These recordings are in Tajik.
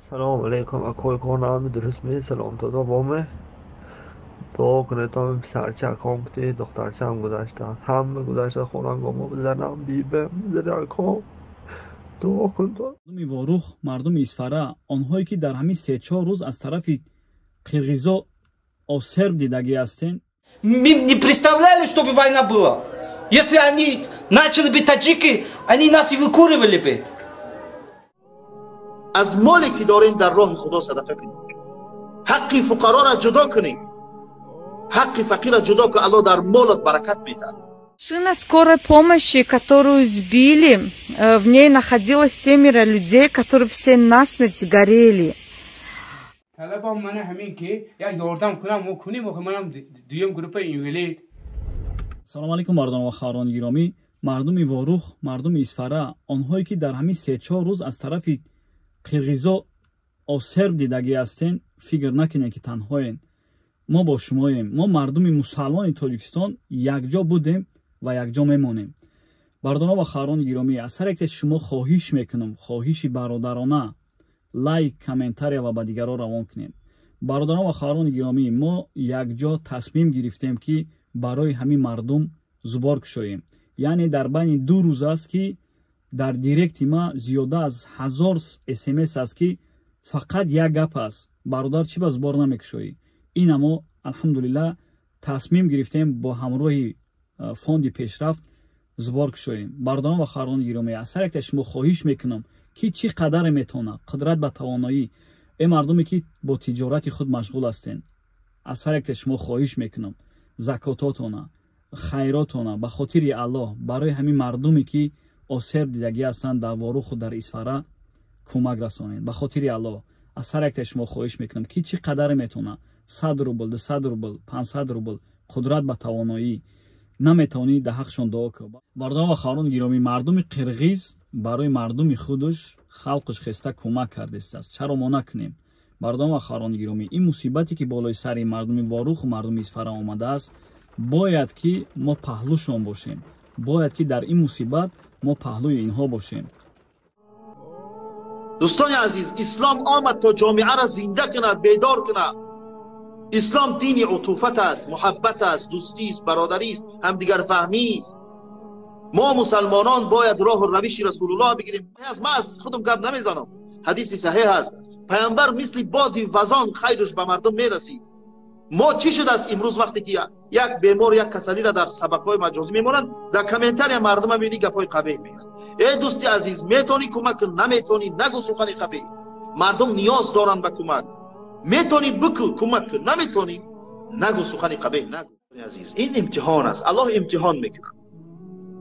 Салом алейкум, акои кор дуруст ме, салом дода боме. Дуо кунед, то писарчаком ки духтарчаам гузаштааст, ҳама гузашта, хонангомо, занам, бибам, занаком, дуо кун. Мардуми Ворух, мардуми Исфара, онҳое ки дар ҳамин 3-4 рӯз аз тарафи қирғизо осерб дидагӣ ҳастен. Мы не представляли, чтобы война была. Если они начали бы таджики, они нас и выкуривали бы. Аз моле ки дорем, дар роҳи Худо садақа кунед, ҳаққи фуқароро ҷудо кунед, ҳаққи фақирро ҷудо кун, Аллоҳ дар молат баракат медиҳад. Машина скорой помощи, которую сбили, в ней находилось семеро людей, которые все насмерть сгорели. Талабам мана ҳамин ки як ёрдам кунам, мо кунем, охи манам дуюм группа инвалид. Салому алейкум, мардон ва хоҳарони гиромӣ, мардуми Ворух, мардуми Исфара, онҳое ки дар ҳамин 3-4 рӯз аз тарафи қирғизо осерб дидагӣ ҳастен, фикр накунед, ки танҳоен. Мо бо шумоем. Мо, мардуми мусалмони Тоҷикистон, якҷо будем ва якҷо мемонем. Бародарон ва хоҳарони гиромӣ, аз ҳар яке шумо хоҳиш мекунам, хоҳиши бародарона: лайк, комментария ва ба дигарон равон кунем. Бародарон ва хоҳарони гиромӣ, мо якҷо тасмим гирифтем, ки барои ҳамин мардум сбор кушоем. Яъне дар байни 2 рӯз аст, ки дар директи ма зиёда аз 1000 СМС аст, ки фақат як гап аст: «Бародар, чӣ ба сбор намекушоӣ?» Ина мо, алҳамдулиллаҳ, тасмим гирифтем бо ҳамроҳи фонди «Пешрафт» сбор кушоем. Бародарон ва хоҳарони гиромӣ, аз ҳар яке шумо хоҳиш мекунам, ки чӣ қадаре метавонад, қудрат ба тавоноӣ, э мардуме ки бо тиҷорати худ машғул ҳастен, аз ҳар яке шумо хоҳиш мекунам, закототона, хайротона ба хотири Аллоҳ барои ҳамин мардуме ки осеб дидагӣ ҳастанд дар Воруху дар Исфара, кӯмак расонед. Ба хотири Аллоҳ аз ҳар яке шумо хоҳиш мекунам, ки чӣ қадаре метавонад: 100 рубл, 200 рубл, 500 рубл, қудрат ба тавоноӣ. Наметавонӣ, дар ҳақшон дуо кун. Бародарон ва хоҳарони гиромӣ, мардуми қирғиз барои мардуми худаш, халқаш хеста кӯмак кардистааст, чаро мо накунем? Бародарон ва хоҳарони гиромӣ, ин мусибате ки болои сари мардуми Воруху мардуми Исфара омадааст, бояд ки мо паҳлӯшон бошем, бояд ки дар ин мусибат мо паҳлӯи инҳо бошем. Дӯстони азиз, ислом омад, то ҷомеаро зинда кунад, бедор кунад. Ислом дини утуфат аст, муҳаббат аст, дӯстист, бародарист, ҳамдигарфаҳмист. Мо мусалмонон бояд роҳу равиши Расулуллоҳ бигирем. Ман аз худам гап намезанам, ҳадиси саҳеҳ аст. Паямбар мисли боди вазон хайрш ба мардум мерасид. Мо чӣ шудааст имрӯз, вақте ки як бемор, як касалиро дар шабакаҳои маҷозӣ мемонанд, дар комментария мардума мебинӣ, гапҳои қабеҳ мегӯянд. Э дӯсти азиз, метавонӣ кӯмак кун, наметавонӣ, нагӯ сухани қабеҳ. Мардум ниёз доранд ба кӯмак. Метавонӣ, бикӯ, кӯмак кун, наметавонӣ, нагӯ, сухани қабеҳ нагӯ. Азиз, ин имтиҳон аст, Аллоҳ имтиҳон мекунад.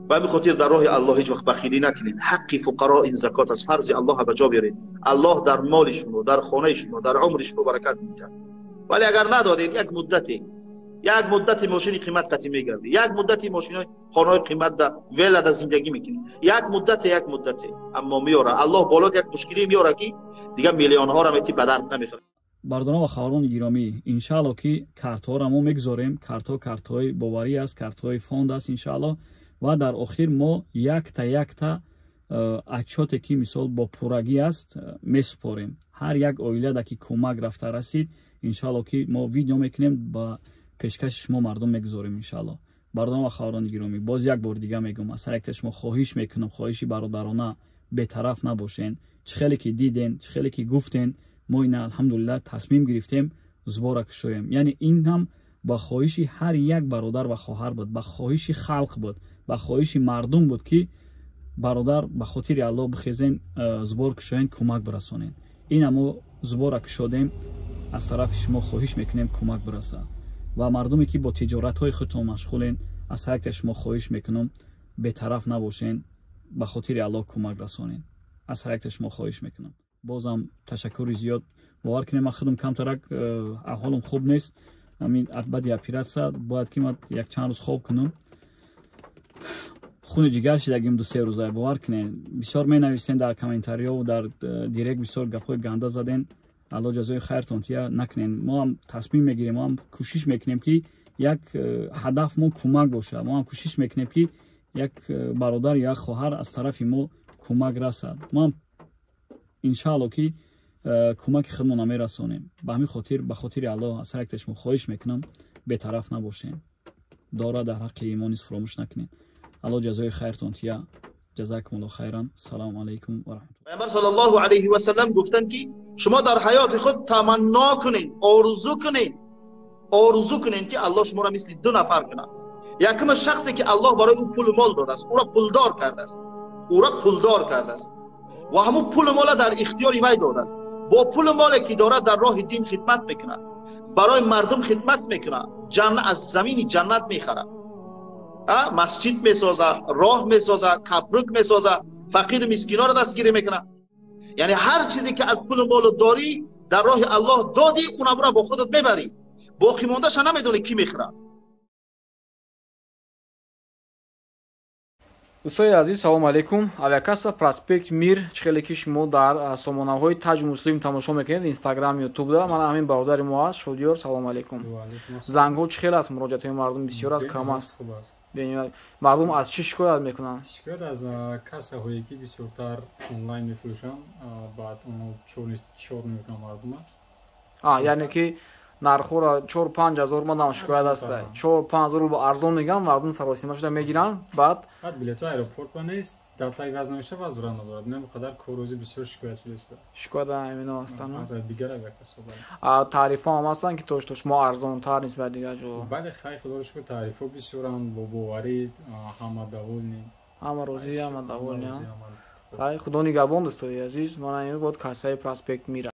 Ба ҳамин хотир дар роҳи Аллоҳ ҳеҷ вақт бахилӣ накунед. Ҳаққи фуқаро ин закот аст, фарзи Аллоҳ ба ҷо биёред. Аллоҳ дар моли шумо, дар хонаи шумо, дар умри шумо баракат медиҳад. Вале агар надодед, як муддате, як муддати мошини қимат қатӣ мегардӣ, як муддати мошинои, хонаҳои қимат да, виллада зиндагӣ мекунӣ, як муддате, як муддате, аммо меёра Аллоҳ болот як мушкилӣ меёра, ки дигар миллионҳоро мети, ба дард намехӯрад. Бародарон ва хоҳарони гиромӣ, иншаалло, ки картҳоро мо мегузорем. Картҳо картҳои боварӣ аст, картҳои фонд аст, иншаалло. Ва дар охир мо якта якта отчёте ки мисол бо пуррагӣ аст, месупорем. Ҳар як оилада ки кӯмак рафта расид, иншаалло, ки мо видео мекунем, ба пешкаши шумо мардум мегузорем, иншаалло. Бародарон ва хоҳарони гиромӣ, боз як бор дига мегӯм, аз ҳар якта шумо хоҳиш мекунам, хоҳиши бародарона: бетараф набошен. Чӣ хеле ки диден, чӣ хеле ки гуфтен, мо ина, алҳамдулиллаҳ, тасмим гирифтем сбора кушоем. Яъне ин ҳам ба хоҳиши ҳар як бародар ва хоҳар буд, ба хоҳиши халқ буд, ба хоҳиши мардум буд, ки бародар, ба хотири Аллоҳ бихезен, сбор кушоен, кӯмак бирасонен. Ина мо сбора кушодем. Аз тарафи шумо хоҳиш мекунем, кӯмак бираса. Ва мардуме ки бо тиҷоратҳои худтон машғулен, аз ҳар якта шумо хоҳиш мекунам, бетараф набошен, ба хотири Аллоҳ кӯмак расонен. Аз ҳар якта шумо хоҳиш мекунам. Бозам ташаккури зиёд. Бовар кунем, ман худам камтарак аҳволам хуб нест. Ҳамин баъди оператсия бояд ки ман якчанд рӯз хоб кунам. Хуни ҷигар шидагим 2-3 рӯза, бовар кунем. Бисёр менависен дар комментариёву дар директ, бисёр гапҳои ганда заден. Алло ҷазои хайртон тия. Накунен. Мо ҳам тасмим мегирем, мо ҳам кӯшиш мекунем, ки як ҳадаф мо кӯмак бошад. Мо ҳам кӯшиш мекунем, ки як бародар, як хоҳар аз тарафи мо кӯмак расад. Мо ҳам, иншаалло, ки Кӯмаки худмон мерасонем. Ба ҳамин хотир, ба хотири Аллоҳ, аз ҳар яктаи шумо хоҳиш мекунам, бетараф набошем. Дора дар ҳаққи имон низ фуромӯш накунед. Аллоҳ ҷазои хайртон тия. Ҷазакумуллоҳ хайран. Салому алайкум ва раҳматуллоҳ. Паёмбар саллаллоҳу алайҳи васаллам гуфтанд, ки шумо дар ҳаёти худ таманно кунед, орзу кунед, орзу кунед, ки Аллоҳ шуморо мисли ду нафар кунад. Якум шахсе ки Аллоҳ барои ӯ пул мол додааст, ӯро пулдор кардааст, ӯро пулдор кардааст ва ҳамун пул мола дар ихтиёри вай додааст. Бо пул моле ки дорад дар роҳи дин хидмат мекунад, барои мардум хидмат мекунад, аз замини ҷаннат мехарад, масҷид месозад, роҳ месозад, капрук месозад, фақир мискиноро дастгирӣ мекунад. Яъне ҳар чизе ки аз пул молу дорӣ дар роҳи Аллоҳ додӣ, онро бо худат мебарӣ, боқӣ мондаша намедонӣ кӣ мехӯрад. Дӯстои азиз, салому алайкум. Авиакасса Проспект Мир, чӣ хеле ки шумо дар сомонаҳои Таҷ Муслим тамошо мекунед, Инстаграм, Ютубда. Мана ҳамин бародари мо аст, Шодиёр. Салому алайкум. Зангҳо чӣ хел аст? Муроҷиатҳои мардум бисёр аст, кам аст? Мардум аз чӣ шикоят мекунанд? Шикоят аз кассаҳое ки бисёртар онлайн мефурӯшанд, баъд онҳо чор мекунанд мардума. Яъне ки нархҳоро 4-5 ҳазор мадам шикоят аст. 4-5 ҳазор рубл арзон мегӯянд, мардум саросима шуда мегиранд, баъд билетҳо аэропорт ба нест, дата иваз намешавад, вазъ надорад. Ин қадар коррӯзӣ бисёр шикоят шуда истодааст. Шикоят ҳамино ҳастанд. Аз дигар авиакассаҳо. Тарифҳо ҳам ҳастанд ки то шумо арзонтар нисбат дигар ҷо. Бале, хайр, худоро шукр, тарифҳо бисёранд, бо боварӣ ҳама довольны. Ҳама розӣ, ҳама довольны. Худо нигаҳбон, дӯстои азиз. Мана ин буд кассаи Проспект Мира.